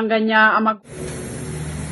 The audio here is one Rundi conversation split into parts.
Gusaranganya amag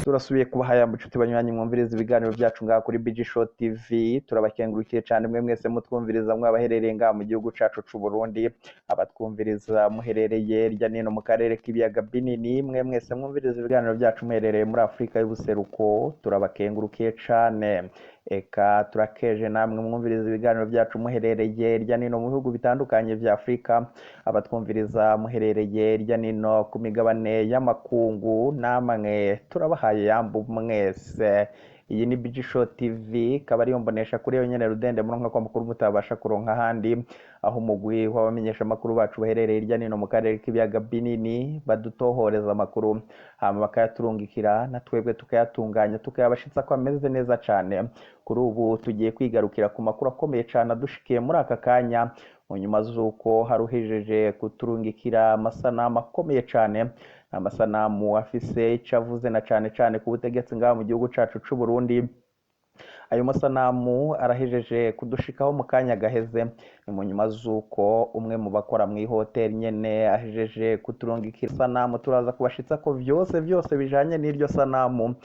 Turasubiye kubaha ya mucuti banywanyi mwumviriza ibiganiro byacu ngaha kuri BG Show TV. Turabakengurukiye cyane mwe mwese mutwumviriza mwabaherereye ngaha mu gihugu cacu c'u Burundi, abatwumviriza muherereye hirya nino mu karere k'ibiyaga binini, mwe mwese mwumviriza ibiganiro byacu muherereye muri Afurika y'ubuseruko, turabakengurukiye cane. Eka turakeje namwe mwumviriza ibiganiro byacu muherereye hirya nino mu bihugu bitandukanye vya Afurika, abatwumviriza muherereye hirya nino ku migabane y'amakungu, namwe turabahaye yambu mwese. Iyi ni BG Show TV, ikaba ariyo mbonesha kuri yo nyene rudende muronka ko amakuru mutabasha kuronka ahandi, aho umugwi w'abamenyesha amakuru bacu baherereye hirya nino mu karere k'ibiyaga binini badutohoreza amakuru, hama bakayaturungikira na twebwe tukayatunganya tukayabashitsa ko ameze neza cane. Kuri ubu tugiye kwigarukira ku makuru akomeye cane adushikiye muri aka kanya, mu nyuma z'uko haruhejeje kuturungikira amasanamu akomeye cane, amasanamu afise ico avuze na cane cane ku butegetsi ngaha mu gihugu cacu c'u Burundi. Ayo masanamu arahejeje kudushikaho mu kanya gaheze, ni mu nyuma z'uko umwe mu bakora mw'ihoteli nyene ahejeje kuturungikira isanamu. Turaza kubashitsa ko vyose vyose bijanye n'iryo sanamu,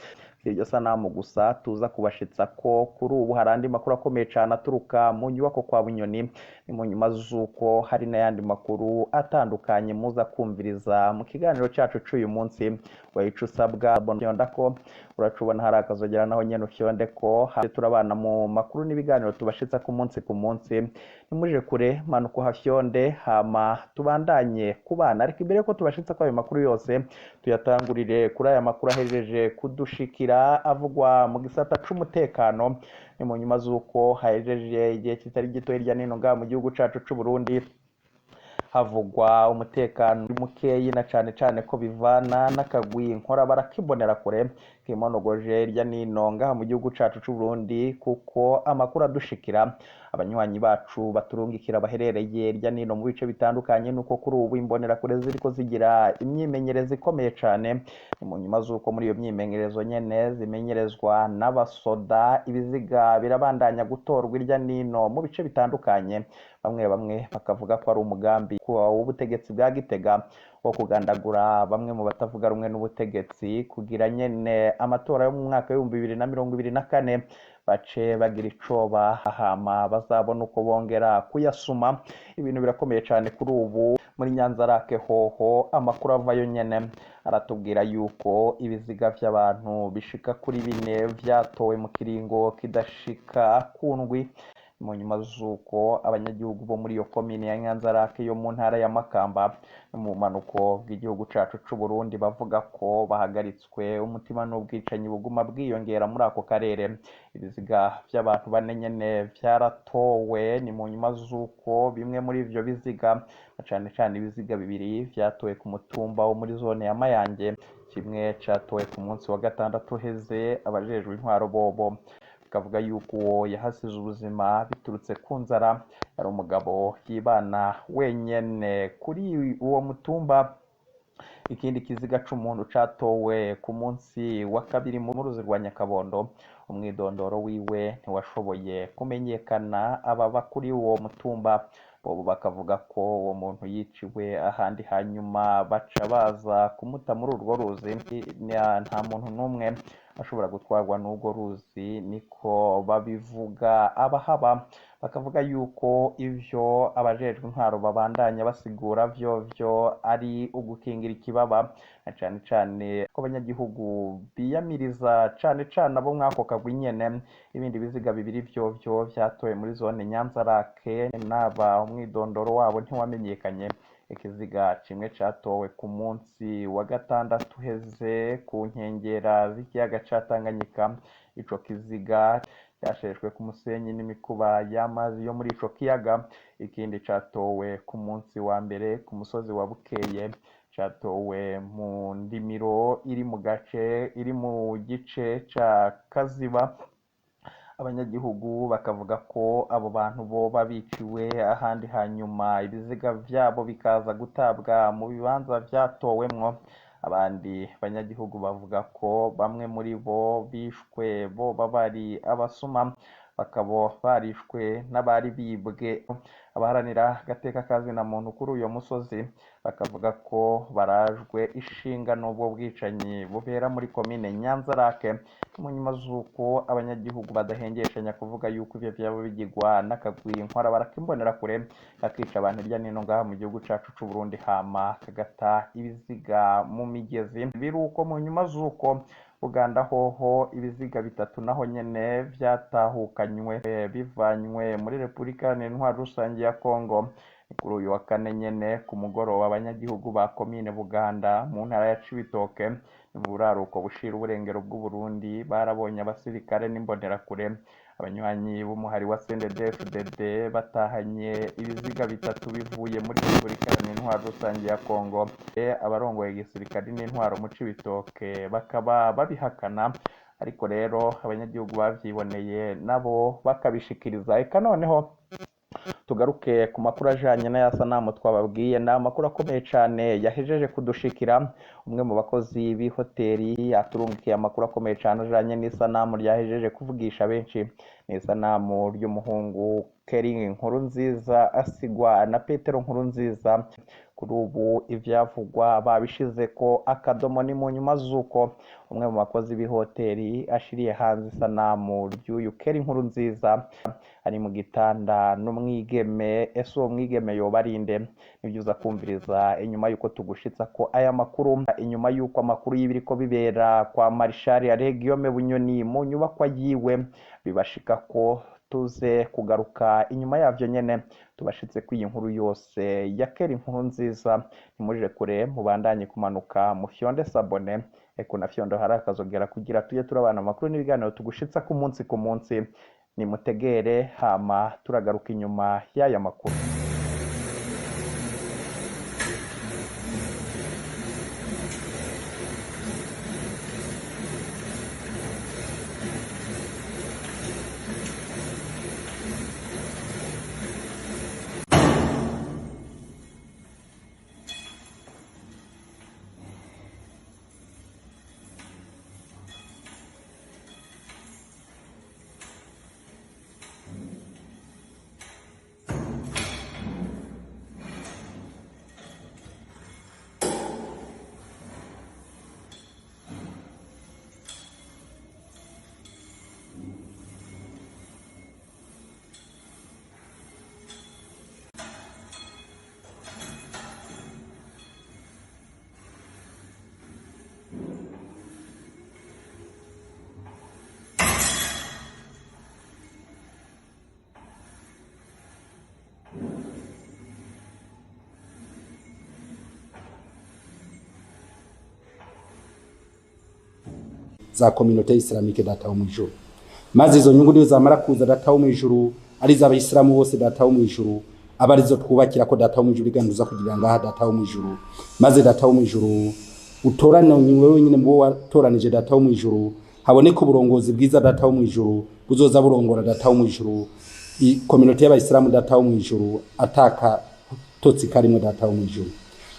si iryo sanamu gusa tuza kubashitsa ko kuri ubu hari andi makuru akomeye cane aturuka mu nyubako kwa Bunyoni, ni mu nyuma z'uko hari n'ayandi makuru atandukanye muza kumviriza mu kiganiro cacu c'uyu munsi. Wayica usabwa fyonda ko uracubona hari akazogera naho nyene ufyonde ko turabana mu makuru n'ibiganiro tubashitsa ku munsi ku munsi. Nimuje kure manuka uhafyonde hama tubandanye kubana. Ariko imbere yuko tubashitsa ko ayo makuru yose, tuyatangurire kuri aya makuru ahejeje kudushikira avugwa mu gisata c'umutekano. Ni mu nyuma z'uko hahejeje igihe kitari gito hirya nino ngaha mu gihugu cacu c'u Burundi havugwa umutekano mukeyi, na cane cane ko bivana n'akagwi nkorabara k'imbonerakure kimonogoje hirya nino ngaha mu gihugu cacu c'u Burundi, kuko amakuru adushikira abanywanyi bacu baturungikira baherereye hirya nino mu bice bitandukanye nuko kuri ubu imbonerakure ziriko zigira imyimenyerezo ikomeye cane. Ni mu nyuma z'uko muri iyo myimenyerezo nyene zimenyerezwa n'abasoda, ibiziga birabandanya gutorwa hirya nino mu bice bitandukanye, bamwe bamwe bakavuga ko ari umugambi w'ubutegetsi bwa Gitega wo kugandagura bamwe mu batavuga rumwe n'ubutegetsi, kugira nyene amatora yo mu mwaka w'2024 bace bagira icoba hama bazabona uko bongera kuyasuma. Ibintu birakomeye cane kuri ubu muri Nyanzarake hoho amakuru avayo nyene aratubwira yuko ibiziga vy'abantu bishika kuri 4 vyatowe mu kiringo kidashika kundwi, mu nyuma z'uko abanyagihugu bo muri iyo komine ya Nyanzarake yo mu ntara ya Makamba no mu bumanuko bw'igihugu cacu c'u Burundi bavuga ko bahagaritswe umutima n'ubwicanyi buguma bwiyongera muri ako karere. Ibiziga vy'abantu bane nyene vyaratowe, ni mu nyuma z'uko bimwe muri ivyo biziga, na cane cane ibiziga 2 vyatowe ku mutumba wo muri zone ya Mayange, kimwe catowe ku munsi wa gatandatu uheze. Abajejwe intwaro bobo bakavuga yuko uwo yahasize ubuzima biturutse ku nzara, yari umugabo yibana wenyene kuri uwo mutumba. Ikindi kiziga c'umuntu catowe ku munsi wa kabiri mu ruzi rwa Nyakabondo, umwidondoro wiwe ntiwashoboye kumenyekana. Ababa kuri uwo mutumba bobo bakavuga ko uwo muntu yiciwe ahandi, hanyuma baca baza kumuta muri urwo ruzi. Nta muntu n'umwe ashobora gutwarwa n'urwo ruzi, niko babivuga. Abahaba bakavuga yuko ivyo abajejwe intwaro babandanya basigura vyo vyo ari ugukingira ikibaba, na cane cane ko abanyagihugu biyamiriza cane cane abo mwako kagwi nyene. Ibindi biziga 2 vyo vyo vyatowe muri zone Nyanzarake, naba umwidondoro wabo ntiwamenyekanye. Ikiziga kimwe catowe ku munsi wa gatandatu uheze ku nkengera z'ikiyaga ca Tanganyika. Ico kiziga cyasheshwe ku musenyi n'imikuba y'amazi yo muri ico kiyaga. Ikindi catowe ku munsi wa mbere ku musozi wa Bukeye, catowe mu ndimiro iri mu gace iri mu gice ca Kaziba. Abanyagihugu bakavuga ko abo bantu boba biciwe ahandi, hanyuma ibiziga vyabo bikaza gutabwa mu bibanza vyatowemwo. Abandi banyagihugu bavuga ko bamwe muri bo bishwe boba bari abasuma. bakaba barishwe n'abari bibwe. Abaharanira agateka kazina muntu kuri uyo musozi bakavuga ko barajwe ishinga n'ubwo bwicanyi bubera muri komine Nyanzarake, mu nyuma z'uko abanyagihugu badahengeshanya kuvuga yuko ivyo vyaba bigirwa n'akagwi nkorabara k'imbonerakure kakica abantu hirya no hino ngaha mu gihugu cacu c'u Burundi, hama kagata ibiziga mu migezi. Biruko mu nyuma z'uko Uganda hoho ibiziga bitatu naho nyene vyatahukanywe bivanywe muri Repubulika Iharanira Intwaro Rusange ya Kongo. Kuri uyu wa kane nyene ku mugoroba, abanyagihugu ba komine Buganda mu ntara ya Cibitoke mu buraruko bushira uburengero bw'Uburundi barabonye abasirikare n'imbonerakure abanywanyi b'umuhari wa CNDD-FDD batahanye ibiziga bitatu bivuye muri Repubulika Iharanira Intwaro Rusange ya Kongo. Abarongoye igisirikare n'intwaro mu Cibitoke bakaba babihakana, ariko rero abanyagihugu bavyiboneye nabo bakabishikiriza. Eka noneho tugaruke ku makuru ajanye n'ayasanamu twababwiye. Ni amakuru akomeye cane yahejeje kudushikira. Umwe mu bakozi b'ihoteli yaturungikiye amakuru akomeye cane ajanye n'isanamu ryahejeje kuvugisha benshi. Ni isanamu ry'umuhungu Keri Nkurunziza asigwa na Petero Nkurunziza. Kuri ubu ivyavugwa babishize ko akadomo, ni mu nyuma z'uko umwe mu bakozi b'ihoteli ashiriye hanze isanamu ry'uyu Keri Nkurunziza ari mu gitanda n'umwigeme. Ese uwo mwigeme yoba ari nde? Nibyo uza kumviriza inyuma y'uko tugushitsa ko aya makuru, inyuma y'uko amakuru y'ibiriko bibera kwa Marshal Guillaume Bunyoni mu nyubakwa yiwe bibashika ko tuze kugaruka inyuma yavyo nyene tubashitse ko iyi nkuru yose ya Keri Nkurunziza. Ntimuje kure, mubandanye kumanuka mufyonde s'abonner, eko na fyondo hari akazogera kugira tujye turabana amakuru n'ibiganiro tugushitsa ku munsi ku munsi. Nimutegere hama turagaruka inyuma y'aya makuru. Za communauté islamique, Data wo mw'ijuru, maze izo nyungu niyo zamara kuza, Data wo mw'ijuru, ari iz'abayisilamu bose, Data wo mw'ijuru, aba arizo twubakira ko, Data wo mw'ijuru, iganuza kugira ngaha, Data wo mw'ijuru. Maze, Data wo mw'ijuru, utorane wewe nyine mu bo watoranije, Data wo mw'ijuru, haboneka uburongozi bwiza, Data wo mw'ijuru, buzoza burongora, Data wo mw'ijuru, communauté y'abayisilamu, Data wo mw'ijuru, ataka totsi karimwe. Data wo mw'ijuru,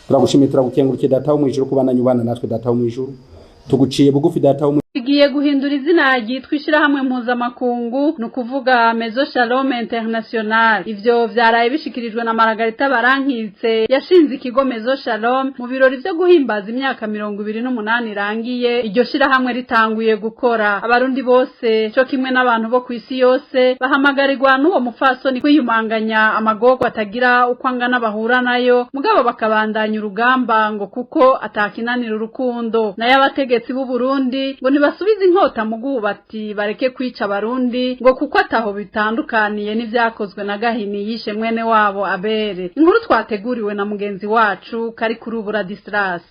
turagushimiye, turagukengurukiye, Data wo mw'ijuru, kubandanya ubana natwe. Data wo mw'ijuru, tuguciye bugufi, Data wo Igiye guhindura izina ryitwa ishirahamwe mpuzamakungu, ni ukuvuga Maison Shalom International. Ivyo vyaraye bishikirijwe na Margarita Barankitse yashinze ikigo Maison Shalom mu birori vyo guhimbaza imyaka 28 irangiye iryo shirahamwe ritanguye gukora. Abarundi bose co kimwe n'abantu bo kw'isi yose bahamagarirwa n'uwo mupfasoni kwiyumanganya amagorwa atagira uko angana bahura nayo, mugabo bakabandanya urugamba ngo kuko atakinanira urukundo. Nayo abategetsi b'u Burundi ngo ntibasubize inkota mu bwubatsi, bareke kwica abarundi ngo kuko ataho bitandukaniye n'ivyakozwe na Gahini yishe mwene wabo Abere. Inkuru twateguriwe na mugenzi wacu kari kuri ubu Radislas.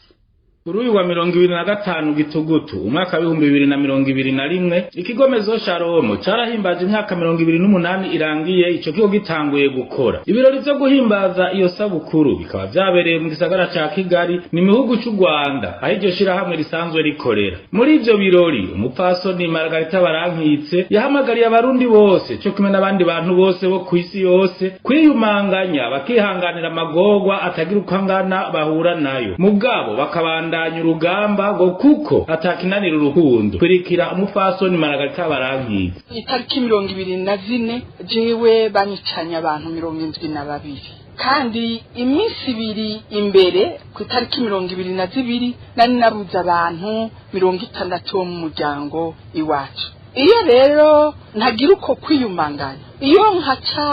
Kuri uyu wa 25 Gitugutu umwaka w'2021, ikigo Maison Shalom carahimbaje imyaka 28 irangiye ico kigo gitanguye gukora. Ibirori vyo guhimbaza iyo sabukuru bikaba vyabereye mu gisagara ca Kigali ni mihugu c'u Rwanda, aho iryo shirahamwe risanzwe rikorera. Muri ivyo birori, umupfasoni Margarita Barankitse yahamagariye abarundi bose co kimwe n'abandi bantu bose bo kw'isi yose kwiyumanganya, bakihanganira amagorwa atagira uko angana bahura nayo, mugabo bakabandanya. kubandanya urugamba ngo kuko atakinanira urukundo. Kurikira umupfasoni Margarita Barankitse. Itariki 24 jewe banyicanye abantu 72, kandi iminsi ibiri imbere ku itariki 22 nari nabuze abantu 60 bo mu muryango iwacu. Iyo rero ntagira uko kwiyumanganya, iyo nkaca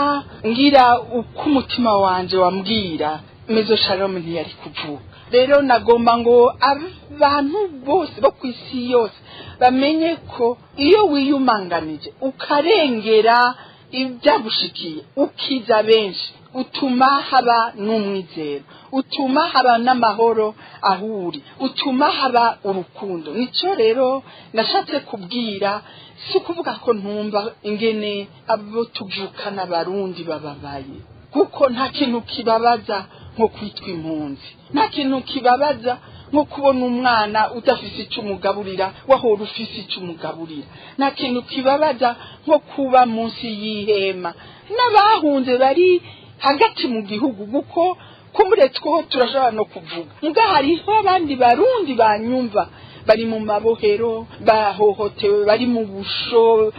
ngira uko umutima wanje wambwira, Maison Shalom ntiyari kuvuka. Rero nagomba ngo abantu bose bo ku isi yose bamenye ko iyo wiyumanganije ukarengera ibyagushikiye ukiza benshi, utuma haba n'umwizero, utuma haba n'amahoro ahuri, utuma haba urukundo. Nico rero nashatse kubwira, si ukuvuga ko ntumva ingene abo tuvukana Abarundi bababaye, kuko nta kintu kibabaza nko kwitwa impunzi, nta kintu kibabaza nko kubona umwana udafise icyo umugaburira wahora ufise icyo umugaburira, nta kintu kibabaza nko kuba munsi y'ihema n'abahunze bari hagati mu gihugu, kuko kumuretsweho turashobora no kuvuga mbwa hariho abandi Barundi banyumva bari mu mabohero, bahohotewe, bari mu busho,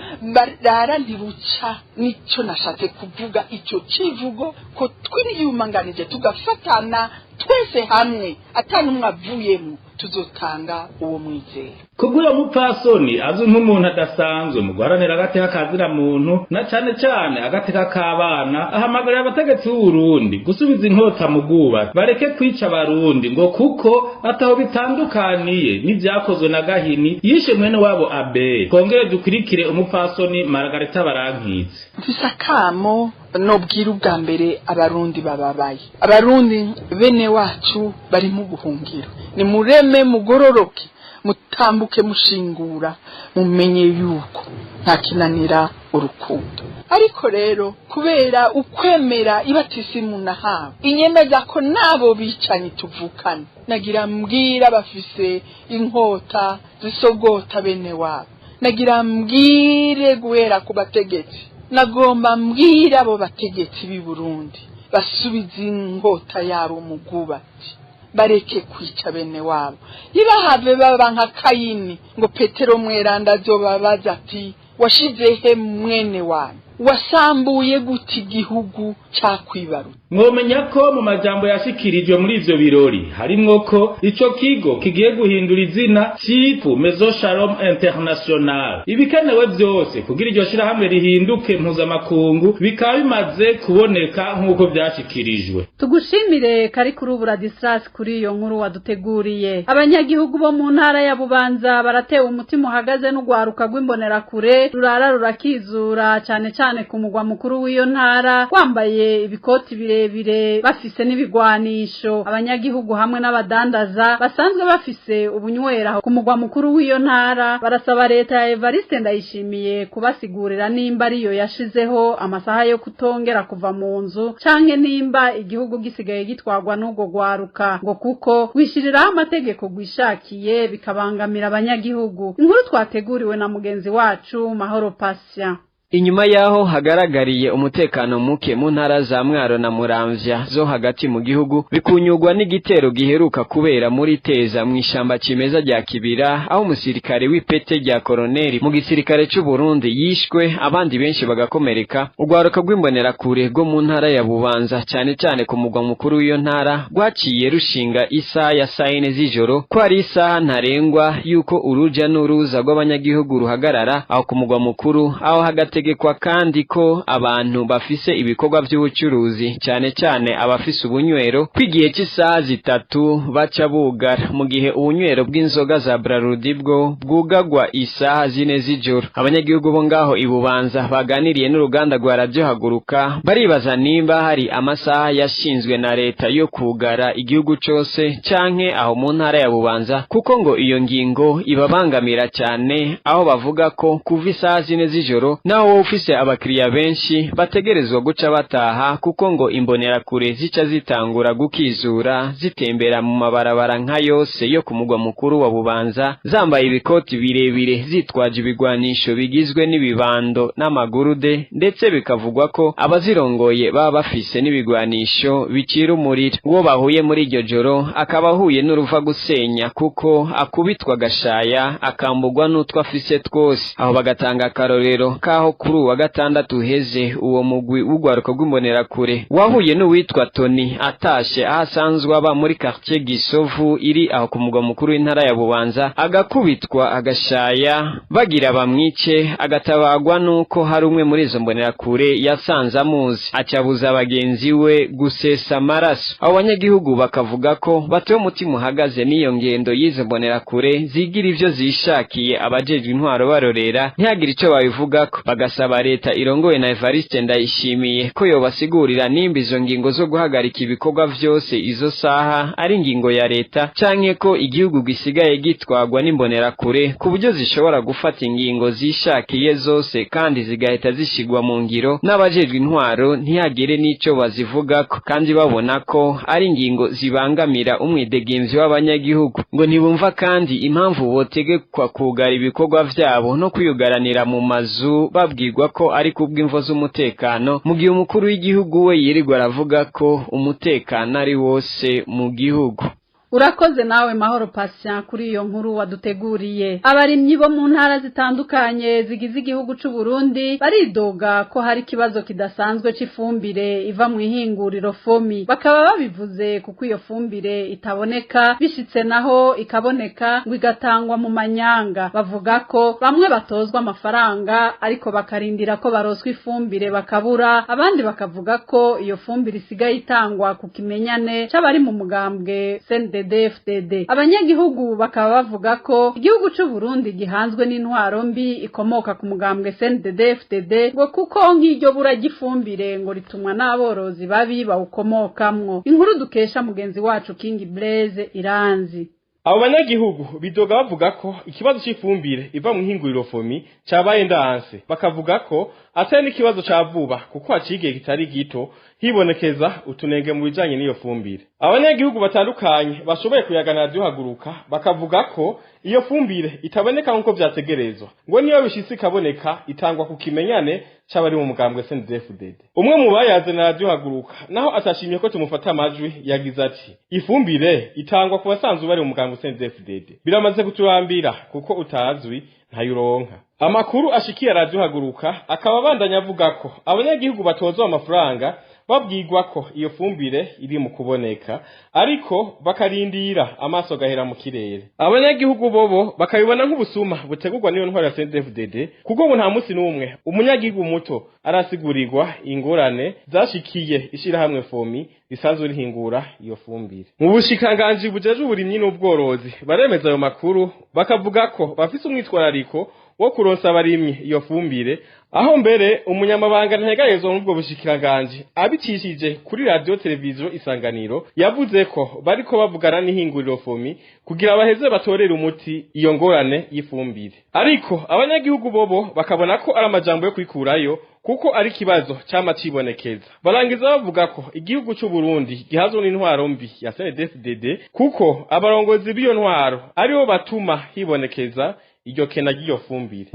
barara ntibuca. Nicyo nashatse kuvuga icyo kivugo, ko twiyumanganije tugafatana twese hamwe atanumwe avuyemo, tuzotanga uwo mwizero. Kubw'uwo mupfasoni azwi nk'umuntu adasanzwe mu guharanira agateka kazira muntu na cane cane agateka k'abana, ahamagarira abategetsi b'u Burundi gusubiza inkota mu bwubatsi, bareke kwica Abarundi ngo kuko ataho bitandukaniye n'ivyakozwe na Gahini yishe mwene wabo Abeli. Twongere dukurikire umupfasoni Margarita Barankitse. Mfise akamo nobwira ubwa mbere Abarundi bababaye, Abarundi bene wacu bari mu buhungiro, nimureme mugororoke, mutambuke mushingura, mumenye yuko nta kinanira urukundo. Ariko rero kubera ukwemera ibatisimu nahawe inyemeza ko nabo bicanyi tuvukana, nagira mbwira bafise inkota zisogota bene wabo, nagira mbwire guhera ku bategetsi, nagomba mbwira abo bategetsi b'i Burundi basubize inkota yabo mu bwubatsi, bareke kwica bene wabo, ntibahave baba nka Kayini ngo Petero mweranda azobabaza ati washize he mwene wanyu, wasambuye gute igihugu cakwibaruka. Mwomenya ko mu majambo yashikirijwe muri ivyo birori harimwo ko ico kigo kigiye guhindura izina cipu Maison Shalom International. Ibikenewe vyose kugira iryo shirahamwe rihinduke mpuzamakungu bikaba bimaze kuboneka nk'uko vyashikirijwe. Tugushimire kari kuri ubu Radislas kuri iyo nkuru waduteguriye. Abanyagihugu bo mu ntara ya Bubanza baratewe umutima uhagaze n'ugwaruka rw'imbonerakure rurara rurakizura cane cane ku mugwa mukuru w'iyo ntara, wambaye ibikoti birebire bafise n'ibigwanisho. Abanyagihugu hamwe n'abadandaza basanzwe bafise ubunywera ku mugwa mukuru w'iyo ntara barasaba leta ya Evariste Ndayishimiye kubasigurira nimba ariyo yashizeho amasaha yo kutongera kuva mu nzu, canke nimba igihugu gisigaye gitwagwa n'ubwo gwaruka, ngo kuko wishiriraho amategeko gwishakiye bikabangamira abanyagihugu. Inkuru twateguriwe na mugenzi wacu Mahoro Patient. Inyuma yaho hagaragariye umutekano muke mu ntara za Mwaro na Muramvya zo hagati mu gihugu, bikunyugwa n'igitero giheruka kubera muri Teza mu ishamba cimeza rya Kibira, aho umusirikare w'ipete rya koroneri mu gisirikare c'u Burundi yishwe, abandi benshi bagakomereka. Urwaruka rw'imbonerakure rwo mu ntara ya Bubanza cane cane ku mugwa mukuru w'iyo ntara rwaciye rushinga isaha ya saa yine z'ijoro ko ari isaha ntarengwa yuko uruja n'uruza rw'abanyagihugu ruhagarara aho ku mugwa mukuru, aho hagati tegekwa kandi ko abantu bafise ibikorwa by'ubucuruzi cyane cyane abafise ubunywero kwigihe cy'isaha 3 baca bugara, mu gihe ubunywero bw'inzoga za Brarudi bwo bwugagwa isaha 4 z'ijoro. Abanyagihugu bo ngaho ibubanza baganiriye n'uruganda rwa Radio Haguruka baribaza nimba hari amasaha yashinzwe na leta yo kugara igihugu cose canke aho mu ntara ya Bubanza, kuko ngo iyo ngingo ibabangamira cyane, aho bavuga ko kuva isaha 4 z'ijoro naho Naho wowe ufise abakiriya benshi bategerezwa guca bataha, kuko ngo imbonerakure zica zitangura gukizura zitembera mu mabarabara nka yose yo ku mugwa mukuru wa Bubanza, zambaye ibikoti birebire, zitwaje ibigwanisho bigizwe n'ibibando n'amagurude, ndetse bikavugwa ko abazirongoye baba bafise n'ibigwanisho bicira umuriro. Uwo bahuye muri iryo joro akaba ahuye n'uruva gusenya, kuko akubitwa agashaya akambugwa n'utwo afise twose. Aho bagatanga akarorero kaho kuri uwa gatandatu uheze uwo mugwi w'urwaruka rw'imbonerakure wahuye n'uwitwa Tony atashe aho asanzwe aba muri quartier Gisovu iri aho ku mugwa mukuru w'intara ya Bubanza, agakubitwa agashaya bagira bamwice, agatabagwa nuko hari umwe muri izo mbonerakure yasanze amuzi, acabuza bagenzi we gusesa amaraso. Abo banyagihugu bakavuga ko batuye umutima uhagaze n'iyo ngendo y'izo mbonerakure zigira ivyo zishakiye, abajejwe intwaro barorera ntihagire ico babivugako. Bagasaba leta irongowe na Evariste Ndayishimiye ko yobasigurira nimba izo ngingo zo guhagarika ibikorwa vyose izo saha ari ingingo ya leta, canke ko igihugu gisigaye gitwagwa n'imbonerakure ku buryo zishobora gufata ingingo zishakiye zose kandi zigahita zishigwa mu ngiro, n'abajejwe intwaro ntihagire n'ico bazivugako, kandi babona ko ari ingingo zibangamira umwidegemvyo w'abanyagihugu. Ngo ntibumva kandi impamvu botegekwa kugara ibikorwa vyabo no kwiyugaranira mu mazu babwirwa ko ari kubw'imvo z'umutekano, mu gihe umukuru w'igihugu we yirirwa aravuga ko umutekano ari wose mu gihugu. Urakoze nawe Mahoro Patient kuri iyo nkuru waduteguriye. Abarimyi bo mu ntara zitandukanye zigize igihugu c'u Burundi baridoga ko hari ikibazo kidasanzwe c'ifumbire iva mu ihinguriro FOMI. Bakaba babivuze kuko iyo fumbire itaboneka, bishitse naho ikaboneka ngo igatangwa mu manyanga. Bavuga ko bamwe batozwa amafaranga ariko bakarindira ko baroswa ifumbire bakabura, abandi bakavuga ko iyo fumbire isigaye itangwa ku kimenyane c'abari mu mugambwe CNDD-FDD. Abanyagihugu bakaba bavuga ko igihugu c'u Burundi gihanzwe n'intwaro mbi ikomoka ku mugambwe CNDD-FDD, ngo kuko nk'iryo bura ry'ifumbire ngo ritumwa n'aborozi babi bawukomokamwo. Inkuru dukesha mugenzi wacu King Blaise Iranzi. Abo banyagihugu bidoga bavuga ko ikibazo c'ifumbire iva mu ihinguriro FOMI cabaye ndanse, bakavuga ko atari n'ikibazo ca vuba kuko haciye kitari gito hibonekeza utunenge mu bijanye n'iyo fumbire. Abanyagihugu batandukanye bashoboye kuyagana Radio Haguruka bakavuga ko iyo fumbire itaboneka nkuko vyategerezwa, ngo niyo bishitse ikaboneka itangwa ku kimenyane c'abari mu mugambwe CNDD-FDD. Umwe mu bayaze na Radio Haguruka naho atashimye ko tumufata amajwi yagize ati: ifumbire itangwa ku basanzwe bari mu mugambwe CNDD-FDD, biramaze kuturambira kuko utazwi ntayuronka. Amakuru ashikiye Radio Haguruka akaba abandanya avuga ko abanyagihugu batozwa amafaranga babwirwa ko iyo fumbire iri mu kuboneka, ariko bakarindira amaso gahera mu kirere. Abanyagihugu bobo bakabibona nk'ubusuma butegurwa n'iyo ntwaro ya CNDD-FDD, kuko ngo nta munsi n'umwe umunyagihugu muto arasigurirwa ingorane zashikiye ishirahamwe FOMI risanzwe rihingura iyo fumbire. Mu bushikiranganji bujejwe uburimyi n'ubworozi baremeza ayo makuru, bakavuga ko bafise umwitwarariko wo kuronsa abarimyi iyo fumbire, aho mbere umunyamabanga ntegerezwa mu bwo bushikiranganji abicishije kuri radio televiziyo Isanganiro yavuze ko bariko bavugana n'ihinguriro FOMI kugira baheze batorere umuti iyo ngorane y'ifumbire. Ariko abanyagihugu bobo bakabona ko ari amajambo yo kwikurayo kuko ari kibazo cama cibonekeza. Barangiza bavuga ko igihugu c'u Burundi gihazwe n'intwaro mbi ya CNDD-FDD, kuko abarongozi b'iyo ntwaro aribo batuma hibonekeza iryo kena ry'iyo fumbire.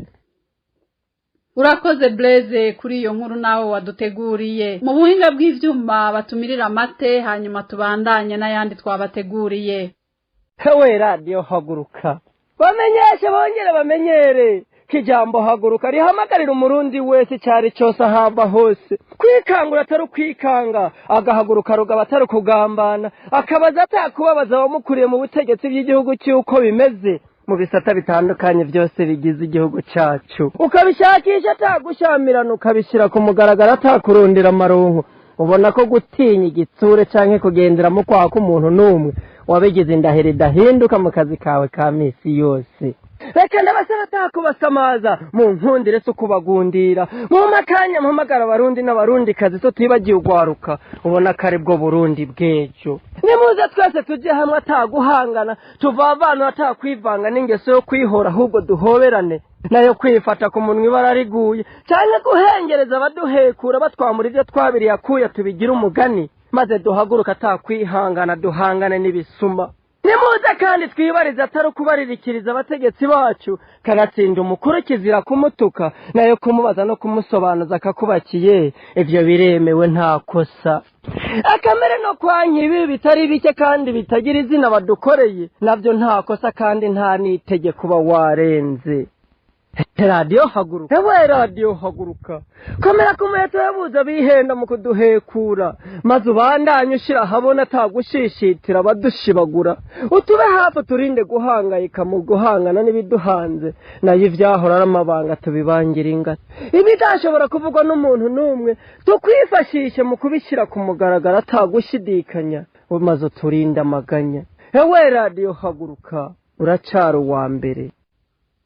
Urakoze Blaise kuri iyo nkuru nawe waduteguriye. Mu buhinga bw'ivyuma batumirira amate, hanyuma tubandanye n'ayandi twabateguriye. Hewe Radio Haguruka, bamenyeshe bongere bamenyere kijambo Haguruka rihamagarira umurundi wese cyari cyose ahamba hose kwikangura atari kwikanga, agahaguruka rugaba atari kugambana, akabaza atakubabaza abamukuriye mu butegetsi bw'igihugu cy'uko bimeze mu bisata bitandukanye byose bigize igihugu cyacu, ukabishakisha atagushamirana, ukabishyira ku mugaragaro atakurundira amaronko. Ubona ko gutinya igitsure canke kugendera mu kwaha k'umuntu n'umwe wabigize indahiro idahinduka mu kazi kawe ka misi yose. Reka ndabasaba atakubasamaza mu nkundire so kubagundira mu makanya mpamagara abarundi n'abarundi kazi so tibagiye ugwaruka, ubona ko ari bwo Burundi bw'ejo. Nimuze twese tujye hamwe ataguhangana, tuvavanura atakwivanga n'ingeso yo kwihora, ahubwo duhoberane Nayo kwifata ku munwa ibara riguye, canke guhengereza abaduhekura batwamura ivyo twabiriye akuya, tubigira umugani, maze duhaguruka atakwihangana, duhangane n'ibisuma. Nimuze kandi twibarize, atari ukubaririkiriza abategetsi bacu. Kanatsinda umukuru kizira kumutuka, nayo kumubaza no kumusobanuza akakubakiye, ivyo biremewe, nta kosa. Akamere no kwanka ibi bitari bike kandi bitagira izina badukoreye, nabyo nta kosa kandi nta n'itegeko uba warenze. Radiyo haguruka, ewe radiyo haguruka, komera ku muheto yabuze bihenda mu kuduhekura, maze ubandanye ushyira ahabona atagushishitira abadushibagura. Utube hafi, turinde guhangayika mu guhangana n'ibiduhanze. Nayo ivyahora ari amabanga tubibangira ingata, ibidashobora kuvugwa n'umuntu n'umwe tukwifashishe mu kubishyira ku mugaragaro atagushidikanya, maze uturinde amaganya. Ewe radiyo haguruka, uracara uwa mbere.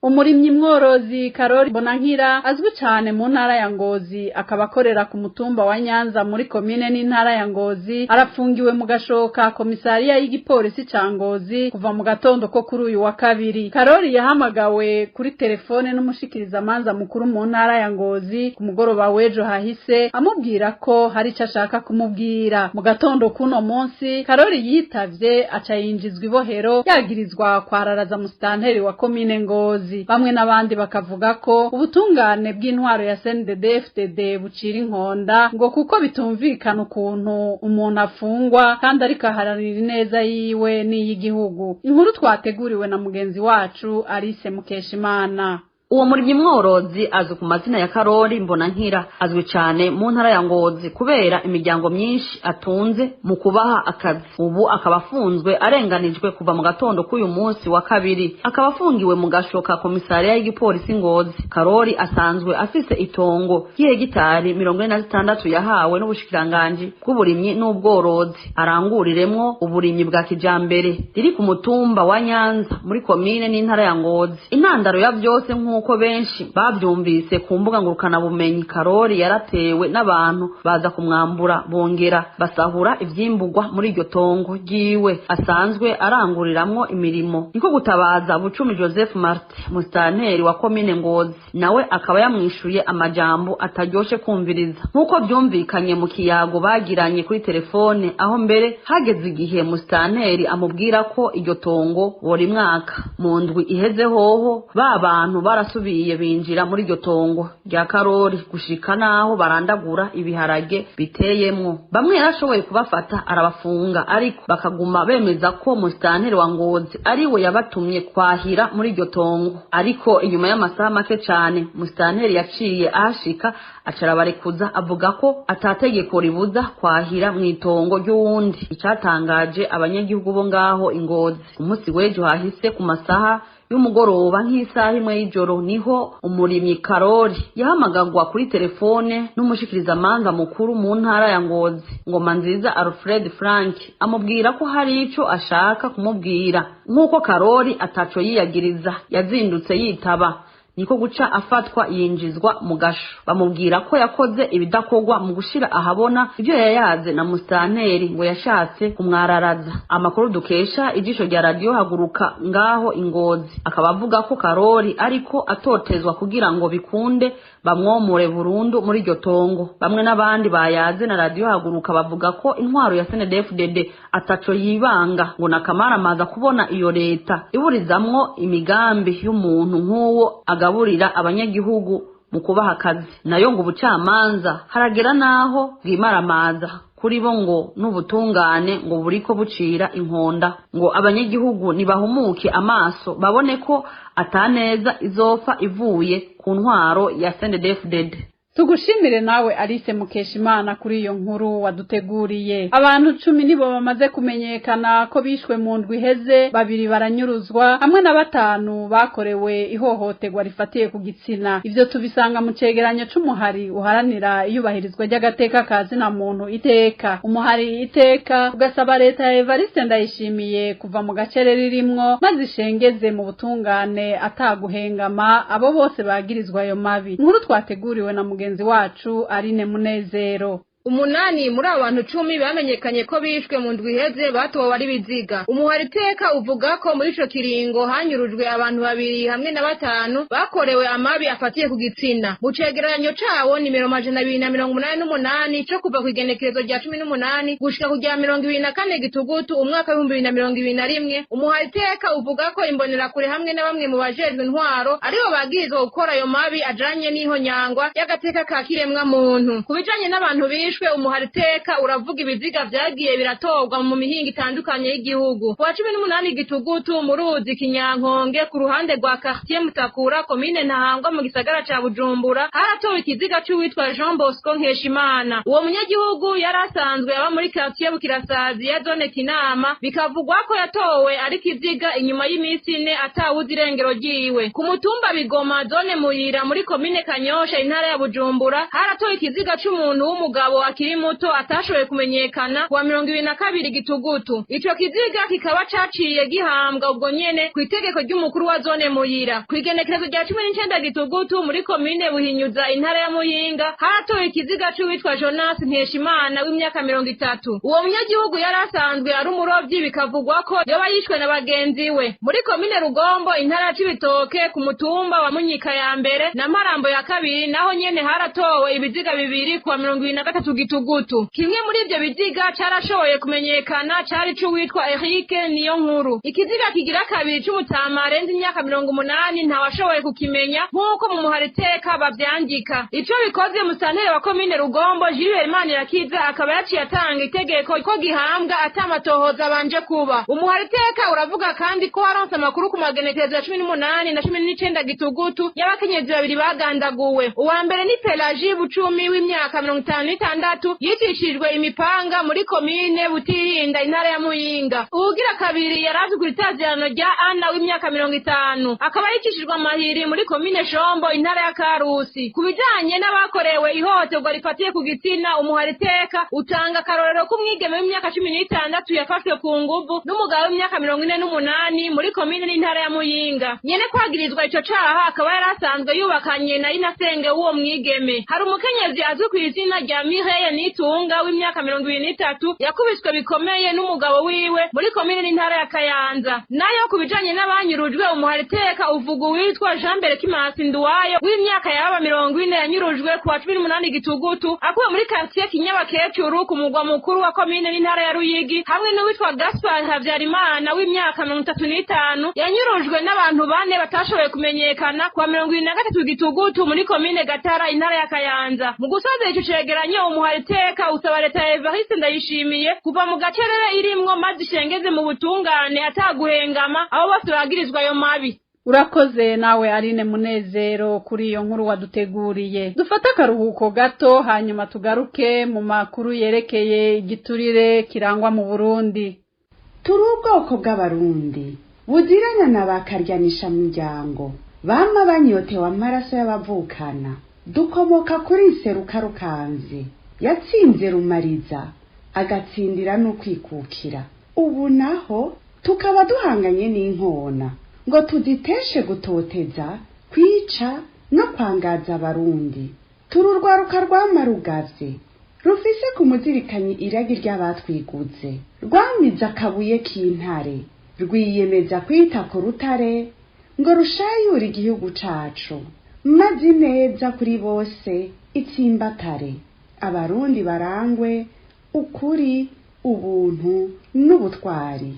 Umurimyi mworozi Karori Bonankira azwi cyane mu ntara ya Ngozi, akaba akorera ku mutumba wa Nyanza muri komine n'intara ya Ngozi, arafungiwe mu gashoka komisariya y'igipolisi ca Ngozi kuva mu gatondo ko kuri uyu wa kabiri. Karori yahamagawe kuri telefone n'umushikirizamanza mukuru mu ntara ya Ngozi ku mugoroba w'ejo hahise, amubwira ko hari ico ashaka kumubwira. Mu gatondo kuno munsi Karori yitavye, aca yinjizwa ibohero yagirizwa kwararaza musitanteri wa komine Ngozi. Bamwe n'abandi bakavuga ko ubutungane bw'intwaro ya CNDD-FDD bucira inkonda, ngo kuko bitumvikana ukuntu umuntu afungwa kandi ariko aharanira ineza yiwe n'iy'igihugu. Inkuru twateguriwe na mugenzi wacu Alice Mukeshimana. Uwo murimyi mworozi azwi ku mazina ya Karori Mbonankira, azwi cyane mu ntara ya Ngozi kubera imiryango myinshi atunze mu kubaha akazi. Ubu akaba afunzwe arenganijwe kuva mu gatondo k'uyu munsi wa kabiri, akaba afungiwe mu gashoka komisariya y'igipolisi Ngozi. Karori asanzwe afise itongo ry'ihegitari 46 yahawe n'ubushikiranganji bw'uburimyi n'ubworozi aranguriremwo uburimyi bwa kijambere, riri ku mutumba wa Nyanza muri komine n'intara ya Ngozi. Intandaro ya vyose, nk'uko benshi bavyumvise ku mbuga ngurukanabumenyi, Karori yaratewe n'abantu baza kumwambura, bongera basahura ivyimburwa muri iryo tongo ryiwe asanzwe aranguriramwo imirimo. Niko gutabaza Bucumi Joseph Martin, musitanteri wa komine Ngozi, nawe akaba yamwishuye amajambo ataryoshe kumviriza, nk'uko vyumvikanye mu kiyago bagiranye kuri telefone, aho mbere hageze igihe musitanteri amubwira ko iryo tongo borimwaka. Mu ndwi iheze hoho ba bantu barasubiye binjira muri iryo tongo rya Karori gushika naho barandagura ibiharage biteyemwo. Bamwe yarashoboye kubafata arabafunga, ariko bakaguma bemeza ko musitanteri wa Ngozi ariwe yabatumye kwahira muri iryo tongo. Ariko inyuma y'amasaha make cane musitanteri yaciye ahashika, acarabarekuza, avuga ko atategeko ribuza kwahira mw'itongo ry'uwundi. Icatangaje abanyagihugu bo ngaho i Ngozi, umunsi w'ejo hahise ku masaha y'umugoroba nk'isaha imwe y'ijoro, niho umurimyi Karori yahamagagwa kuri telefone n'umushikirizamanza mukuru mu ntara ya Ngozi, Ngoma Nziza Alfred Frank, amubwira ko hari ico ashaka kumubwira. Nk'uko Karori ataco yiyagiriza, yazindutse yitaba, niko guca afatwa yinjizwa mu gasho. Bamubwira ko yakoze ibidakorwa mu gushira ahabona ibyo yayaze na musitanteri, ngo yashatse kumwararaza. Amakuru dukesha ijisho rya radiyo Haguruka ngaho i Ngozi akaba avuga ko Karori ariko atotezwa kugira ngo bikunde bamwomore burundu muri iryo tongo. Bamwe n'abandi bayaze na radiyo Haguruka bavuga ko intwaro ya CNDD-FDD ataco yibanga, ngo nakamaramaza kubona iyo leta iburizamwo imigambi y'umuntu nk'uwo agaburira abanyagihugu mu kubaha akazi. Nayo ngo ubucamanza haragera naho bwimaramaza kuri bo, ngo n'ubutungane ngo buriko bucira inkonda. Ngo abanyagihugu nibahumuke amaso babone ko ataneza izopfa ivuye ku ntwaro ya CNDD-FDD. Tugushimire nawe Alice Mukeshimana kuri iyo nkuru waduteguriye. Abantu 10 nibo bamaze kumenyekana ko bishwe mu ndwi iheze, babiri baranyuruzwa hamwe na batanu bakorewe ihohoterwa rifatiye ku gitsina. Ivyo tubisanga mu cegeranyo c'umuhari uharanira iyubahirizwa ry'agateka ka zina muntu Iteka. Umuhari Iteka ugasaba leta ya Evariste Ndayishimiye kuva mu gacerere ririmwo, maze ishengeze mu butungane ataguhengama abo bose bagirizwa ayo mabi. Inkuru twateguriwe na mugenzi wacu Aline Munezero. Umunani muri abo bantu 10 bamenyekanye ko bishwe mu ndwi iheze batowe ari biziga. Umuhariteka uvuga ko muri ico kiringo hanyurujwe abantu 2 hamwe na 5 bakorewe amabi afatiye ku gitsina. Mu cegeranyo cawo nimero 288 co kuva ku igenekerezo rya 18 gushika ku rya 24 Gitugutu umwaka wa 2021, umuhariteka uvuga ko imbonerakure hamwe na bamwe mu bajejwe intwaro aribo bagirizwa gukora ayo mabi ajanye n'ihonyangwa y'agateka ka kiremwa muntu. Ku bijanye n'abantu bishwe, umuhariteka uravuga ibiziga vyagiye biratorwa mu mihingo itandukanye y'igihugu. Ku wa 18 Gitugutu mu ruzi Kinyankonge ku ruhande rwa quartier Mutakura komine Ntahangwa mu gisagara ca Bujumbura haratowe ikiziga c'uwitwa Jean Bosco Nkeshimana. Uwo munyagihugu yari asanzwe aba muri quartier Bukirasazi ya zone Kinama, bikavugwa ko yatowe ari kiziga inyuma y'imisi 4 atawuzi irengero ryiwe. Ku mutumba Bigoma zone Muyira muri komine Kanyosha intara ya Bujumbura haratowe ikiziga c'umuntu w'umugabo akiri muto atashoboye kumenyekana wa 22 Gitugutu. Ico kiziga kikaba caciye gihambwa ubwo nyene ku itegeko ry'umukuru wa zone Muyira. Ku igenekerezo rya 19 Gitugutu muri komine Buhinyuza intara ya Muyinga haratowe ikiziga c'uwitwa Jonas Nkeshimana w'imyaka 30. Uwo munyagihugu yari asanzwe ari umurovyi, bikavugwa ko yoba yishwe na bagenzi we. Muri komine Rugombo intara ya Cibitoke ku mutumba wa Munyika ya mbere na Marambo ya kabiri naho nyene haratowe ibiziga 2 ku wa 23 Gitugutu. Kimwe muri ivyo biziga carashoboye kumenyekana cari c'uwitwa Eric Niyonkuru. Ikiziga kigira kabiri c'umutama arenze imyaka 80 ntawashoboye kukimenya nk'uko mu muhariteka bavyandika. Ico bikoze musanteri wa komine Rugombo Gilbert Manirakiza akaba yaciye atanga itegeko ko gihambwa atamatohoza banje kuba. Umuhariteka uravuga kandi ko waronse amakuru ku magenekerezo ya 18 na 19 Gitugutu y'abakenyezi babiri bagandaguwe. Uwa mbere ni Pelagie Bucumi w'imyaka 56 yicishijwe imipanga muri komine Butirinda intara ya Muyinga. Uwugira kabiri yarazwi ku itazirano rya Anna w'imyaka 50 akaba yicishijwe amahiri muri komine Shombo intara ya Karusi. Ku bijanye n'abakorewe ihohoterwa rifatiye ku gitsina, umuhariteka utanga akarorero k'umwigeme w'imyaka 16 yafashwe ku nguvu n'umugabo w'imyaka 48 muri komine n'intara ya Muyinga. Nyene kwagirizwa ico caha akaba yari asanzwe yubakanye na Inasenge w'uwo mwigeme. Hari umukenyezi azwi ku izina rya Mireille Nitunga w'imyaka 23 yakubiswe bikomeye n'umugabo wiwe muri komine n'intara ya Kayanza. Nayo ku bijanye n'abanyurujwe, umuhariteka uvuga uwitwa Jean Berekimasi Nduwayo w'imyaka yaba 40 yanyurujwe ku wa 18 Gitugutu akuwe muri quartier Kinyabakecuru ku mugwa mukuru wa komine n'intara ya Ruyigi, hamwe n'uwitwa Gaspard Habyarimana w'imyaka 35 yanyurujwe n'abantu bane batashoboye kumenyekana ku wa 23 Gitugutu muri komine Gatara intara ya Kayanza. Mu gusoza ico cegeranyo, umuhariteka usaba leta ya Evariste Ndayishimiye kuva mu gacerere irimwo maze ishengeze mu butungane ataguhengama abo bose bagirizwa ayo mabi. Urakoze nawe Aline Munezero kuri iyo nkuru waduteguriye. Dufate akaruhuko gato hanyuma tugaruke mu makuru yerekeye igiturire kirangwa mu Burundi. Turi ubwoko bw'abarundi buzirana na bakaryanisha muryango bama banyotewe amaraso y'abavukana. Dukomoka kuri Seruka Rukanzi yatsinze Rumariza agatsindira n'ukwikukira. Ubu naho tukaba duhanganye n'inkona ngo tuziteshe gutoteza, kwica no kwangaza abarundi. Turi urwaruka rwamarugavye rufise ku muzirikanyi iragi ry'abatwiguze, rwamize akabuye k'intare, rwiyemeza kwita ku rutare ngo rushayure igihugu cacu, maze ineza kuri bose itsimbatare. Abarundi barangwe ukuri, ubuntu n'ubutwari.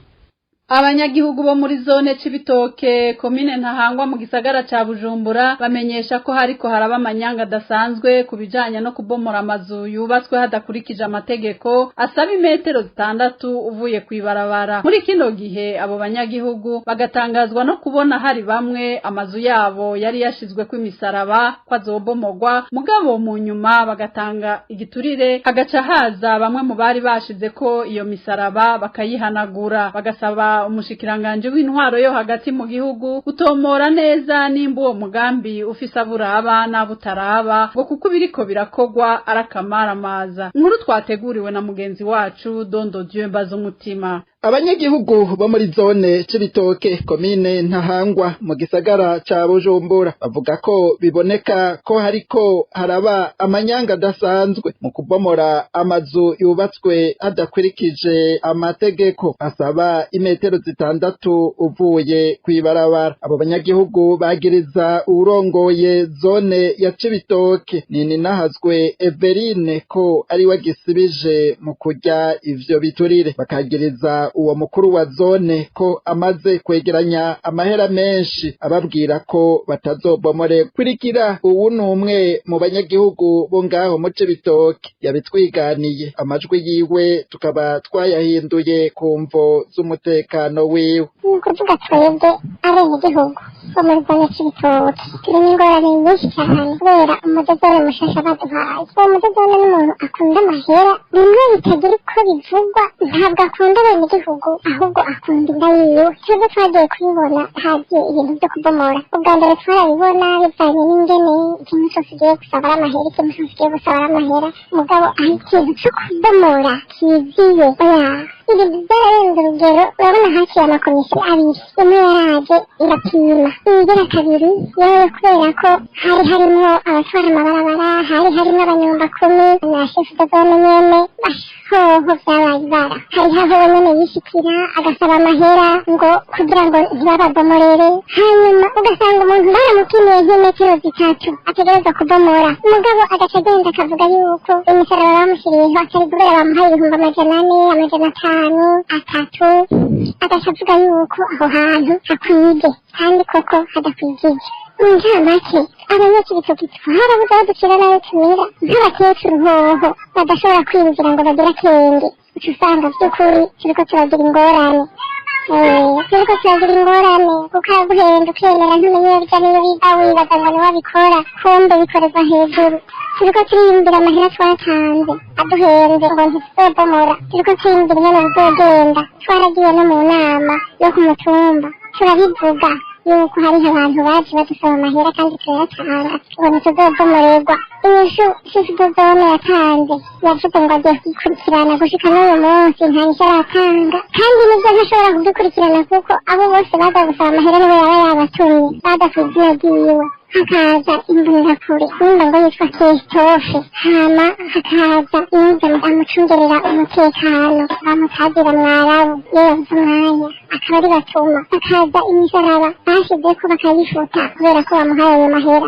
Abanyagihugu bo muri zone Cibitoke komine Ntahangwa mu gisagara ca Bujumbura bamenyesha ko hariko haraba amanyanga adasanzwe ku bijanye no kubomora amazu yubatswe hadakurikije amategeko asaba imetero 6 uvuye kwibarabara. Muri kino gihe abo banyagihugu bagatangazwa no kubona hari bamwe amazu yabo yari yashizwe ku imisaraba kwazobomogwa, mugabo mu nyuma bagatanga igiturire hagaca haza bamwe mu bari bashize ko iyo misaraba bakayihanagura. Bagasaba umushikiranganje w'intwaro yo hagati mu gihugu utomora neza nimba uwo mugambi ufise aburaba n'abutaraba ngo kuko biriko birakogwa arakamaramaza. Inkuru twateguriwe na mugenzi wacu Dondo Dieu Mbazumutima. Abanyagihugu bo muri zone Cibitoke, komine Ntahangwa, mu gisagara ca Bujumbura bavuga ko biboneka ko hariko haraba amanyanga adasanzwe mu kubomora amazu yubatswe hadakurikije amategeko asaba imetero 6 uvuye kw'ibarabara. Abo banyagihugu bagiriza uwurongoye zone ya Cibitoke Nininahazwe Everine ko ari we agisibije mu kurya ivyo biturire, bakagiriza uwo mukuru wa zone ko amaze kwegeranya amahera menshi ababwira ko batazobomore. Kurikira uwu n'umwe mu banyagihugu bo ngaho mu Cibitoke yabitwiganiye, amajwi yiwe tukaba twayahinduye ku mvo z'umutekano wiwe. Ni ukuvuga twebwe abenegihugu bo muri zone Cibitoke turimo ingorane nyinshi cyane kubera umudozone mushasha baduhaye. Uwo mudozone n'umuntu akunda amahera bimwe bitagira uko bivugwa, ntabwo akunda abenegihugu ahubwo akunda inda yiwe. Twebwe twagiye kubibona hagiye ibintu byo kubomora. Ubwa mbere twarabibona bivanye n'ingene ikintu cyose ugiye gusaba ari amahera, ikintu cyose ugiye gusaba ari amahera, mugabo aho ikintu cyo kubomora kiziye oya ibintu byararenze urugero. Urabona haciye amakomisiyo abiri, imwe yaraje irapima, iyigira kabiri yewe kubera ko hari harimwo abatwara amabarabara, hari harimwo abanyumbakumi na shefu de zone nyene, hoho vyabaye ibara. Hariho aho nyene yishikira agasaba amahera ngo kugira ngo ntibababomorere, hanyuma ugasanga umuntu baramupimiye nk'imetero 3 ategerezwa kubomora, mugabo agaca agenda akavuga yuko imisaraba bamushyiriyeho atari kubera bamuhaye 400, 500, 300, agaca avuga yuko aho hantu hakwige kandi koko hadakwigije. Mu ncamake abanyacibitoki twarabuze aho ducira n'ayo tumira, nk'abakecuru hoho badashobora kwinjira ngo bagire akenge, uca usanga vy'ukuri turiko turagira ingorane. Turiko turagira ingorane kuko araguhenda ukemera ntumenye iyo bija n'iyo biva, wibaza ngo niwe abikora, kumbe bikorerwa hejuru. Turiko turiyumvira amahera twatanze aduhenze ngo ntituzobomora, turiko turiyumvira ingene bizogenda. Twaragiye no mu nama yo ku mutumba turabivuga yuko hariho abantu baje badusaba amahera kandi turayatanga ngo ntituzobomorerwa. Inyishu shefu de zone yatanze yavuze ngo agiye kubikurikirana, gushika n'uyu munsi nta nyishu aratanga, kandi nibyo ntashobora kubikurikirana kuko abo bose baza gusaba amahera niwe yaba yabatumye, baza ku izina ryiwe. Hakaza imbonerakure nimba ngo yitwa Christophe, hama hakaza inza amucungerera umutekano bamutazira Mwarabu iyo yabuze umwanya akaba ari batuma, hakaza imisaraba bashizeko bakayifuta kubera ko bamuhaye ayo mahera.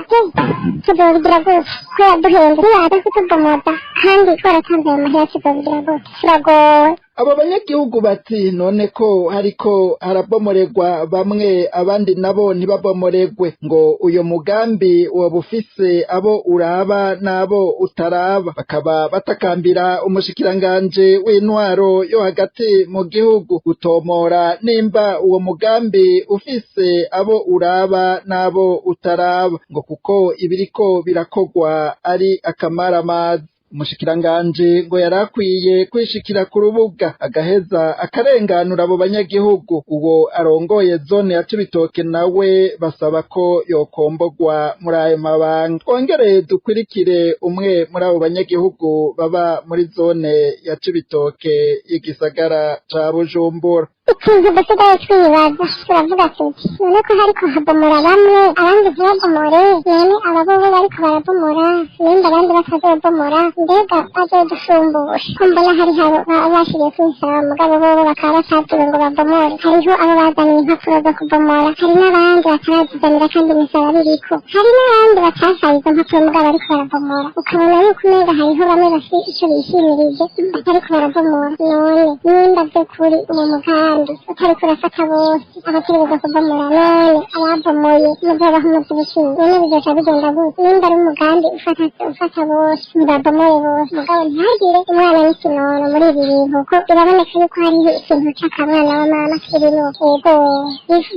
Tuzobigira gute ko yaduhenze niyaza kutubomoza kandi twaratanze ayo mahera? Tuzobigira gute? Turagowe. Abo banyagihugu bati none ko hariko harabomoregwa bamwe abandi nabo ntibabomoregwe, ngo uyo mugambi woba ufise abo uraba n'abo utaraba. Bakaba batakambira umushikiranganje w'intwaro yo hagati mu gihugu gutomora nimba uwo mugambi ufise abo uraba n'abo utaraba, ngo kuko ibiriko birakogwa ari akamaramaza. Umushikiranganje ngo yarakwiye kwishikira ku rubuga agaheza akarenganura abo banyagihugu. Uwo arongoye zone ya Cibitoke nawe basaba ko yokombogwa muri ayo mabanga. Twongere dukurikire umwe muri abo banyagihugu baba muri zone ya Cibitoke y'igisagara ca Bujumbura. Ikintu dusigaye twibaza turavuga tuti none ko hariko habomora bamwe abandi ntibabomore, none aba bobo bariko barabomora nimba abandi batazobomora mbega bazodushumbusha? Ko mbona hariho bashiriye kwisaba mugabo bobo bakaba bataziwe ngo babomore. Hariho abo bazaniye impapuro zo kubomora, hari n'abandi batarazizanira kandi imisaraba iriko, hari n'abandi batasaye izo mpapuro mugabo bariko barabomora. Ukabona yuko umenga hariho bamwe bafise ico bishimirije batariko barabomora. None nimba vy'ukuri uwo mugambi utariko urafata bose abategerezwa kubomora, none ababomoye muzobaha umuzibukiro, none bizoca bigenda gute? Nimba ari umugambi ufata bose ntibabomore bose, mugabo ntihagire umwana n'ikinono muri ibi bintu, kuko biraboneka yuko hariho ikintu c'akamwana wa mama kirimo. Yego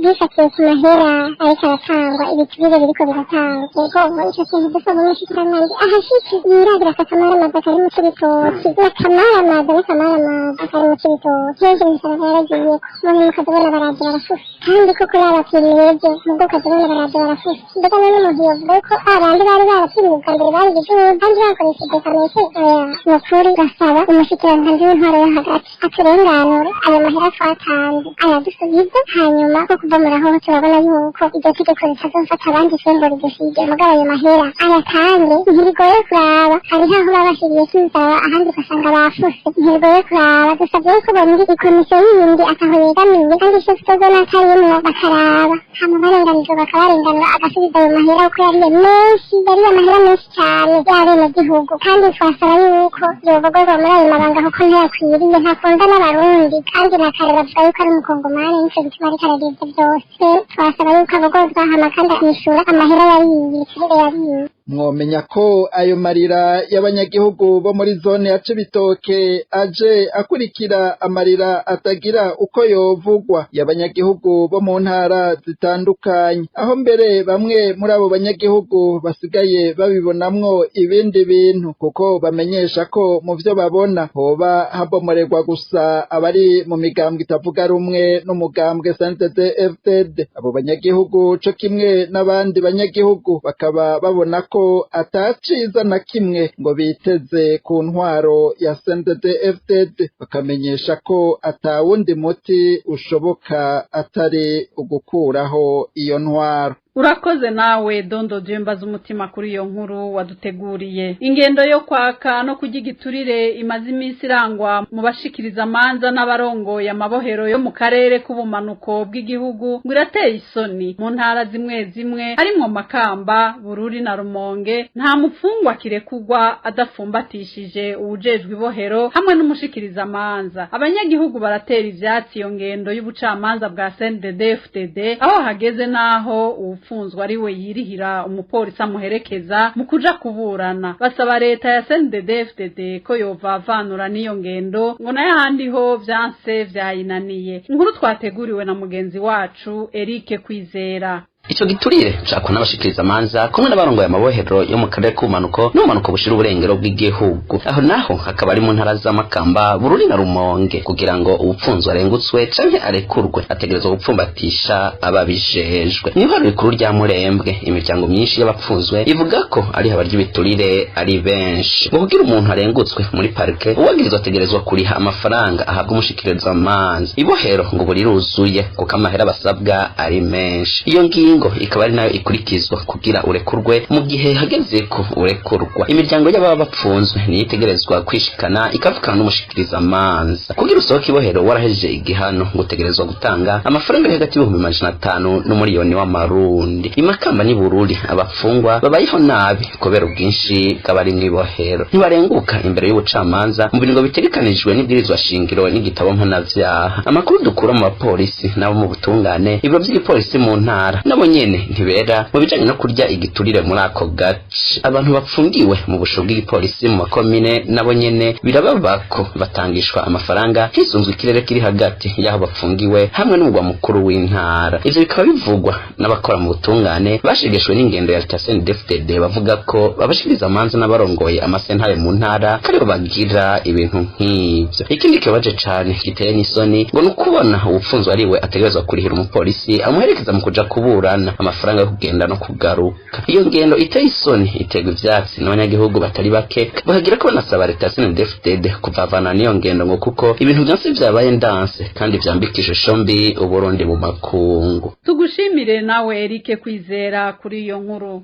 bifatiye ku mahera ariko aratangwa, ibiturire biriko biratangwa. Yego ico kintu dusaba umushikiranganji ahashitse yirabira akamaramaza kari mu Cibitoki, n'akamaramaza n'akamaramaza kari mu Cibitoki. Kenshi imisaraba yaragiye. Barapimyeko none mukazibona baraje barafuse, kandi koko babapimye ejo mubwo ukazibona baraje barafuse. Mbega none umuntu yovuga ko abandi bari barapimye ubwa mbere bari igicucu kandi bakoresheje kamese? Oya, ni ukuri basaba umushikiranganji w'intwaro yo hagati aturenganure, ayo mahera twatanze ayadusubize. Hanyuma ko kubomora hoho turabona yuko iryo tegeko ritazofata abandi twembo ridusige, mugabo ayo mahera ayatange. Ntibigoye kuraba, hariho aho baba bashiriyeko inzara, ahandi ugasanga bafuse. Ntibigoye kuraba. Dusabye yuko bombi ikomisiyo yindi ataho yegamiye kandi chef de zone atarimwo, bakaraba hama barenganijwe bakabarenganura, agasubiza ayo mahera uko yariye menshi, yariye amahera menshi cyane y'abenegihugu. Kandi twasaba yuko yobogorwa muri ayo mabanga kuko ntayakwiriye, ntakunda n'abarundi, kandi na kare bavuga yuko ari umukongomani, nico gituma ariko aragira ivyo byose. Twasaba yuko abogorwa hama kandi akishura amahera yariye, ibiturire yariye. Mwomenya ko ayo marira y'abanyagihugu bo muri zone ya Cibitoke aje akurikira amarira atagira uko yovugwa y'abanyagihugu bo mu ntara zitandukanye, aho mbere bamwe muri abo banyagihugu basigaye babibonamwo ibindi bintu, kuko bamenyesha ko mu vyo babona hoba habomorerwa gusa abari mu migambwe itavuga rumwe n'umugambwe CNDD-FDD. Abo banyagihugu co kimwe n'abandi banyagihugu bakaba babona ko ataciza na kimwe ngo biteze ku ntwaro ya CNDD-FDD, bakamenyesha ko atawundi muti ushoboka atari ugukuraho iyo ntwaro. Urakoze nawe Dondo Jembaza umutima kuri iyo nkuru waduteguriye. Ingendo yo kwaka no kurya igiturire imaze iminsi irangwa mu bashikiriza amanza n'abarongoye amabohero yo mu karere k'ubumanuko bw'igihugu ngo irateye isoni. Mu ntara zimwe zimwe harimwo Makamba, Bururi na Rumonge, nta mufungwa kirekugwa adafumbatishije uwujejwe ibohero hamwe n'umushikiriza amanza. Abanyagihugu baratera ivyatsi iyo ngendo y'ubucamanza bwa CNDD-FDD, aho hageze naho uwupfunzwe ari we yirihira umupolisi amuherekeza mu kuja kuburana. Basaba leta ya CNDD-FDD ko yovavanura n'iyo ngendo, ngo nayo ahandi ho vyanse vyayinaniye. Inkuru twateguriwe na mugenzi wacu Eric Kwizera. Ico giturire cakwa n'abashikiriza amanza kumwe n'abarongoye amabohero yo mu karere k'ubumanuko n'ubumanuko bushira uburengero bw'igihugu, aho naho hakaba ari mu ntara z'Amakamba, Bururi na Rumonge. Kugira ngo uwupfunzwe arengutswe canke arekurwe ategerezwa gupfumbatisha ababijejwe. Mw'ihoro rikuru rya Murembwe, imiryango myinshi y'abapfunzwe ivuga ko ari abarya ibiturire ari benshi. Ngo kugira umuntu arengutswe muri parike, uwagirizwa ategerezwa kuriha amafaranga ahabwa umushikiriza amanza. Ibohero ngo buriruzuye kuko amahera basabwa ari menshi. Iyo ngingo ikaba ari nayo ikurikizwa kugira urekurwe mu gihe hageze ko urekurwa. Imiryango y'ababa bapfunzwe niyo itegerezwa kwishikana ikavukana n'umushikiriza amanza. Kugira usohoke ibohero warahejeje igihano, ngo utegerezwa gutanga amafaranga ari hagati y'500,000 n'umuriyoni w'amarundi. Imakamba n'i Bururi abapfungwa babayeho nabi kubera ubwinshi bw'abari mw'ibohero, ntibarenguka imbere y'ubucamanza mu biringo bitegekanijwe n'ibwirizwa shingiro n'igitabo mpanavyaha. Amakuru dukura mu bapolisi n'abo mu butungane, ibiro vy'igipolisi mu ntara nabo nyene ntibera mu bijanye no kurya igiturire muri ako gace. Abantu bapfungiwe mu busho bw'igipolisi mu makomine nabo nyene birababako, batangishwa amafaranga hisunzwe ikirere kiri hagati y'aho bapfungiwe hamwe n'umugwa mukuru w'intara. Ivyo bikaba bivugwa n'abakora mu butungane bashegeshwe n'ingendo ya CNDD-FDD, bavuga ko babashikiriza amanza n'abarongoye amasentare mu ntara karibo bagira ibintu nk'ivyo. Ikindi kibabaje cane giteye n'isoni ngo ni ukubona uwupfunzwe ariwe ategerezwa kurihira umupolisi amuherekeza mu kuja kuburana amafaranga yo kugenda no kugaruka. Iyo ngendo iteye isoni iterwa ivyatsi n'abanyagihugu batari bake, bakagira ko banasaba leta ya CNDD-FDD kuvavana n'iyo ngendo, ngo kuko ibintu vyose vyabaye ndanse kandi vyambika ishusho mbi Uburundi mu makungu. Tugushimire nawe Eric Kwizera kuri iyo nkuru.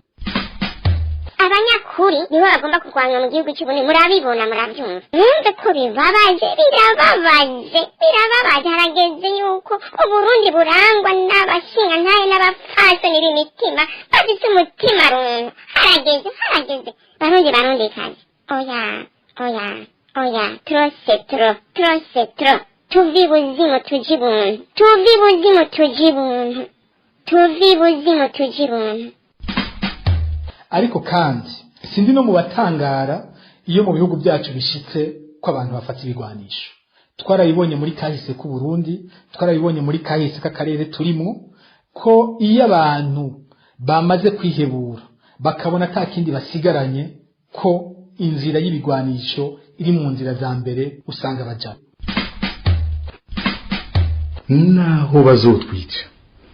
Abanyakuri nibo bagomba kurwanywa mu gihugu cy'Uburundi, murabibona, murabyumva, mwumve ko bibabaje, birababaje, birababaje. Harageze yuko Uburundi burangwa n'abashingantahe n'abapfasoni b'imitima bafite umutima runtu. Harageze, harageze, Barundi, Barundikazi, oya, oya, oya, trop c'est trop, trop c'est trop. Tuve ibuzimu tuje ibuntu, tuve ibuzimu tuje ibuntu, tuve ibuzimu tuje ibuntu. Ariko kandi sindi no mu batangara iyo mu bihugu byacu bishitse ko abantu bafata ibigwanisho. Twarabibonye muri kahise k'u Burundi, twarabibonye muri kahise k'akarere turimo, ko iyo abantu bamaze kwihebura bakabona ata kindi basigaranye, ko inzira y'ibigwanisho iri mu nzira za mbere usanga bajamo. Naho bazotwica,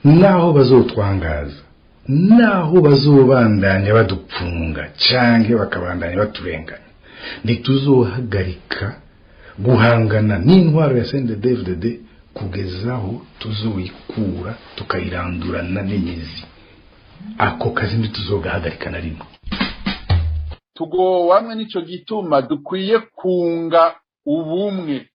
naho bazotwangaza, naho bazobandanya badupfunga canke bakabandanya baturenganya, ntituzohagarika guhangana n'intwaro ya CNDD-FDD kugeza aho tuzoyikura tukayirandurana n'imizi. Ako kazi ntituzogahagarika na rimwe. Tugowamwe nico gituma dukwiye kunga ubumwe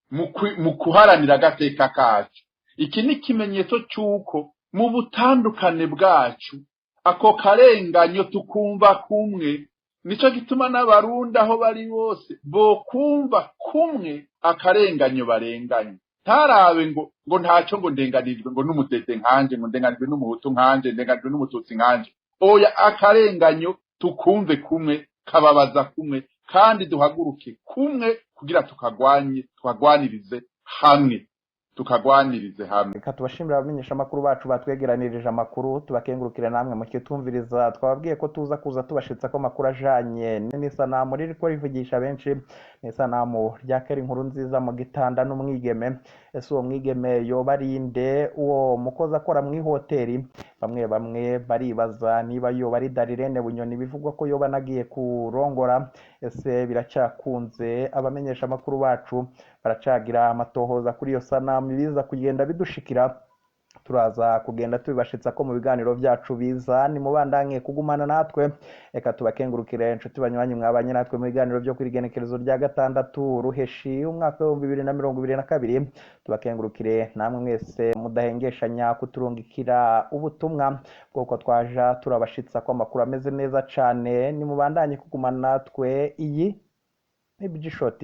mu kuharanira agateka kacu. Iki ni ikimenyetso cy'uko mu butandukane bwacu ako karenganyo tukumva kumwe. Nico gituma n'Abarundi aho bari bose bokumva kumwe akarenganyo barenganye, ntarabe ngo ntacyo, ngo ndenganijwe ngo n'umutete nkanje, ngo ndenganijwe n'umuhutu nkanje, ndenganijwe n'umututsi nkanje. Oya, akarenganyo tukumve kumwe, kababaza kumwe, kandi duhaguruke kumwe kugira tukagwanye, tukagwanirize hamwe, tukagwanirize hamwe. Reka tubashimira abamenyesha amakuru bacu batwegeranirije amakuru, tubakengurukire namwe mukitumviriza. Twababwiye ko tuza kuza tubashitsa ko amakuru ajanye n'isanamu ririko rivugisha benshi, n'isanamu rya Keri Inkuru Nziza mu gitanda n'umwigeme. Ese uwo mwigeme yoba ari nde? Uwo mukozi akora mw'ihoteli, bamwe bamwe baribaza niba yoba ari Darirene Bunyoni bivugwa ko yoba anagiye kurongora. Ese biracyakunze? Abamenyesha amakuru bacu baracagira amatohoza kuri iyo sanamu, biza kugenda bidushikira turaza kugenda tubibashitsa ko mu biganiro byacu biza. Ni mubandanye kugumana natwe. Reka tubakengurukire inshuti banywanyi mwabanye natwe mu biganiro byo kuri igenekerezo rya 6 Ruheshi umwaka wa 2022. Tubakengurukire namwe mwese mudahengeshanya kuturungikira ubutumwa bw'uko twaja turabashitsa ko amakuru ameze neza cane. Ni mubandanye kugumana natwe. Iyi ni BG Show TV.